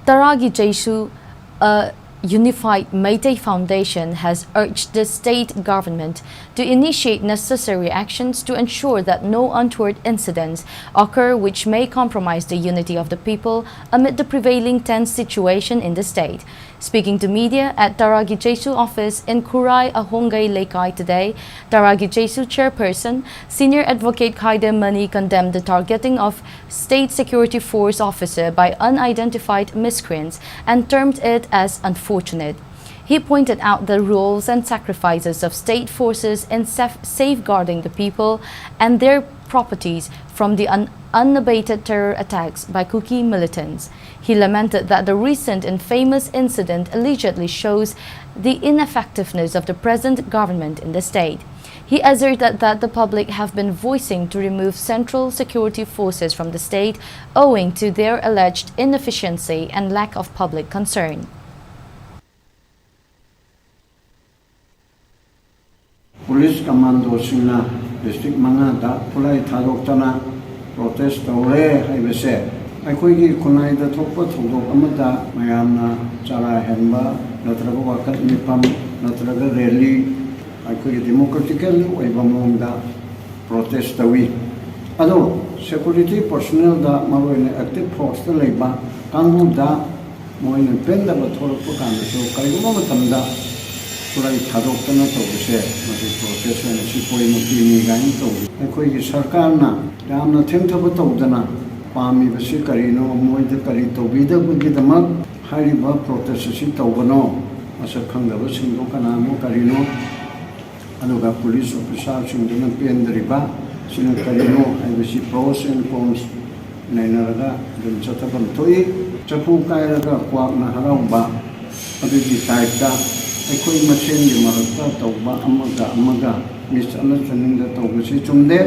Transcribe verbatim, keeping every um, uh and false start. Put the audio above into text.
Taragi Jesu, a Unified Meitei Foundation, has urged the state government to initiate necessary actions to ensure that no untoward incidents occur which may compromise the unity of the people amid the prevailing tense situation in the state. Speaking to media at Taragi Jesu office in Khurai Ahongay Leikai today, Taragi Jesu chairperson, Senior Advocate Khaide Mani, condemned the targeting of State Security Force officer by unidentified miscreants and termed it as unfortunate. He pointed out the roles and sacrifices of state forces in saf- safeguarding the people and their properties from the un- unabated terror attacks by Kuki militants. He lamented that the recent infamous incident allegedly shows the ineffectiveness of the present government in the state. He asserted that the public have been voicing to remove central security forces from the state owing to their alleged inefficiency and lack of public concern. Police commandoꯁꯤꯡꯅ district ꯃꯉꯥꯗ ꯈꯨꯠꯂꯥꯏ ꯊꯥꯗꯣꯛꯇꯅ protest ꯇꯧꯔꯦ ꯍꯥꯏꯕꯁꯦ ꯑꯩꯈꯣꯏꯒꯤ ꯈꯨꯟꯅꯥꯏꯗ ꯊꯣꯛꯄ ꯊꯧꯗꯣꯛ ꯑꯃꯗ ꯃꯌꯥꯝꯅ ꯆꯔꯥ ꯍꯦꯟꯕ ꯅꯠꯇ꯭ꯔꯒ ꯋꯥꯀꯠ ꯃꯤꯐꯝ ꯅꯠꯇ꯭ꯔꯒ rally ꯑꯩꯈꯣꯏꯒꯤ democratically ꯑꯣꯏꯕ ꯃꯑꯣꯡꯗ protest ꯇꯧꯏ꯫ ꯑꯗꯣ security personnelꯗ ꯃꯔꯨꯑꯣꯏꯅ active forceꯇ ꯂꯩꯕ ꯀꯥꯡꯕꯨꯗ ꯃꯣꯏꯅ ꯄꯦꯟꯗꯕ ꯊꯣꯛꯂꯛꯄ ꯀꯥꯟꯗꯁꯨ ꯀꯔꯤꯒꯨꯝꯕ ꯃꯇꯝꯗ ꯈꯨꯠꯂꯥꯏ ꯊꯥꯗꯣꯛꯇꯅ ꯇꯧꯕꯁꯦ ꯃꯁꯤ protest ꯑꯣꯏꯅ ꯁꯤꯄꯣꯏꯃꯛꯇꯤꯅꯤ ꯀꯥꯏꯅ ꯇꯧꯏ꯫ ꯑꯩꯈꯣꯏꯒꯤ ꯁꯔꯀꯥꯔꯅ ꯌꯥꯝꯅ ꯊꯦꯡꯊꯕ ꯇꯧꯗꯅ ꯄꯥꯝꯃꯤꯕꯁꯤ ꯀꯔꯤꯅꯣ, ꯃꯣꯏꯗ ꯀꯔꯤ ꯇꯧꯕꯤꯗꯕꯒꯤꯗꯃꯛ ꯍꯥꯏꯔꯤꯕ protest ꯑꯁꯤ ꯇꯧꯕꯅꯣ, ꯃꯁꯛ ꯈꯪꯗꯕꯁꯤꯡꯗꯣ ꯀꯅꯥꯅꯣ ꯀꯔꯤꯅꯣ, ꯑꯗꯨꯒ police officerꯁꯤꯡꯗꯨꯅ ꯄꯦꯟꯗ꯭ꯔꯤꯕ ꯁꯤꯅ ꯀꯔꯤꯅꯣ ꯍꯥꯏꯕꯁꯤ pros and cons ꯅꯩꯅꯔꯒ ꯑꯗꯨꯝ ꯆꯠꯊꯐꯝ ꯊꯣꯛꯏ꯫ ꯆꯐꯨ ꯀꯥꯏꯔꯒ ꯀ꯭ꯋꯥꯛꯅ ꯍꯔꯥꯎꯕ ꯑꯗꯨꯒꯤ typeꯇ ꯑꯩꯈꯣꯏ ꯃꯁꯦꯟꯒꯤ ꯃꯔꯛꯇ ꯇꯧꯕ ꯑꯃꯒ ꯑꯃꯒ misunderstandingꯗ ꯇꯧꯕꯁꯤ ꯆꯨꯝꯗꯦ꯫